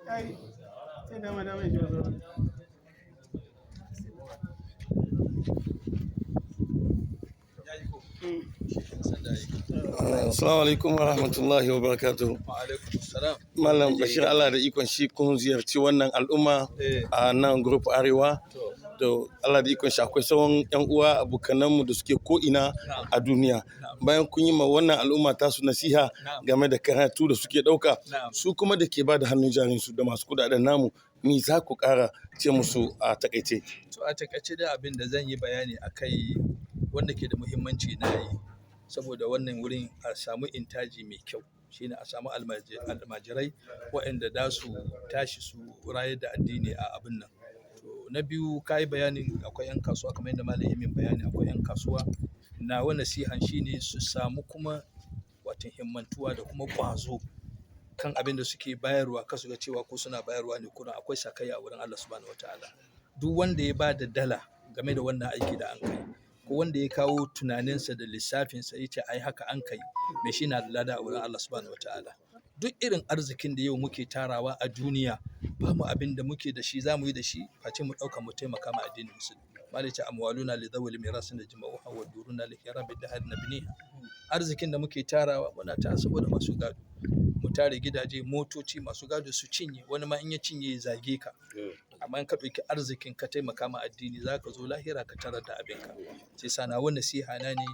Ai, sai dama dama ya ji ba. Assalamu alaikum wa rahmatullahi wa barakatuhu. Malam Bashir, Allah da ikon shi kun ziyarci wannan al'umma a nan Group Arewa. To Allah da ikon shi akwai sauran yan uwa abokananmu da suke ko ina a duniya. Bayan kun yi ma wannan al'umma tasu nasiha game da karatu da suke ɗauka, su kuma da ke ba da hannun jarin su da masu kudaden namu, ni za ku ƙara ce musu a takaice? To, a takaice dai abin da zan yi bayani a kai wanda ke da muhimmanci na yi saboda wannan wurin a samu intaji mai kyau shine a samu almajirai waɗanda za su tashi su rayar da addini a abin nan. To, na biyu, ka yi bayanin akwai 'yan kasuwa, kamar yadda malam ya min bayani akwai 'yan kasuwa. Nawa nasihan shine su samu kuma watan himmantuwa da kuma ƙwazo kan abin da suke bayarwa, kasu ga cewa ko suna bayarwa ne kurin, akwai sakayya a wurin Allah subhanahu wataala. Duk wanda ya ba da dala game da wannan aiki da an kai, ko wanda ya kawo tunaninsa da lissafinsa ya ce ai haka an kai, mai shi na da lada a wurin Allah subhanahu wataala. Duk irin arzikin da yau muke tarawa a duniya, ba mu abin da muke da shi za mu yi da shi face mu ɗauka mu taimaka ma addinin Musulmi. Malai ce amwaluna li dhawil mirasin da jima'uha wa duruna li khirabi dahar nabniha. Arzikin da muke tarawa muna ta saboda masu gado. Mu tare gidaje, motoci, masu gado su cinye, wani ma in ya cinye ya zage ka. Amma in ka ɗauki arzikin ka taimaka ma addini, za ka zo lahira ka tarar da abinka. Sai sa nawa nasiha na ne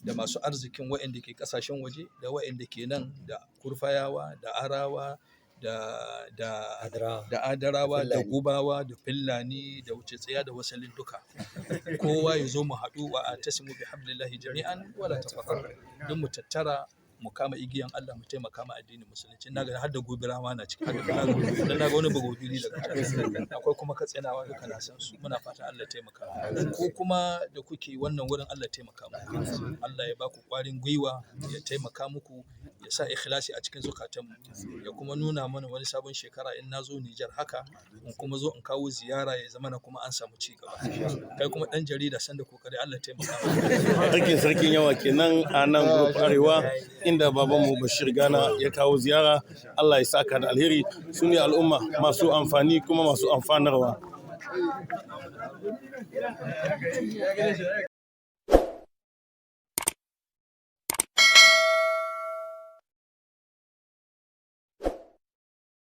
da masu arzikin waɗanda ke ƙasashen waje da waɗanda ke nan, da Kurfayawa da Arawa da Adarawa da Gubawa da Fillani da wuce tsaya da wasalin duka. Kowa ya zo mu haɗu wa atasimu bi hablillahi jami'an wala tafarraqu. Don mu tattara mu kama igiyan Allah mu taimaka ma addinin Musulunci. Na ga har da Gobirawa na ciki, har da dan na ga wani Bagobiri daga ciki. Akwai kuma Katsinawa, duka na san su. Muna fatan Allah ya taimaka. Ko kuma da kuke wannan wurin, Allah ya taimaka muku. Allah ya baku ƙwarin gwiwa, ya taimaka muku, ya sa ikhlasi a cikin zukatanmu, ya kuma nuna mana wani sabon shekara in na zo Nijar haka in kuma zo in kawo ziyara ya zama na kuma an samu ci gaba. Kai kuma ɗan jarida, sanda kokari, Allah ya taimaka maka. Sarkin sarkin yawa kenan a nan Group Arewa inda babanmu Bashir Gana ya kawo ziyara. Allah ya saka da alheri. Su ne al'umma masu amfani kuma masu amfanarwa.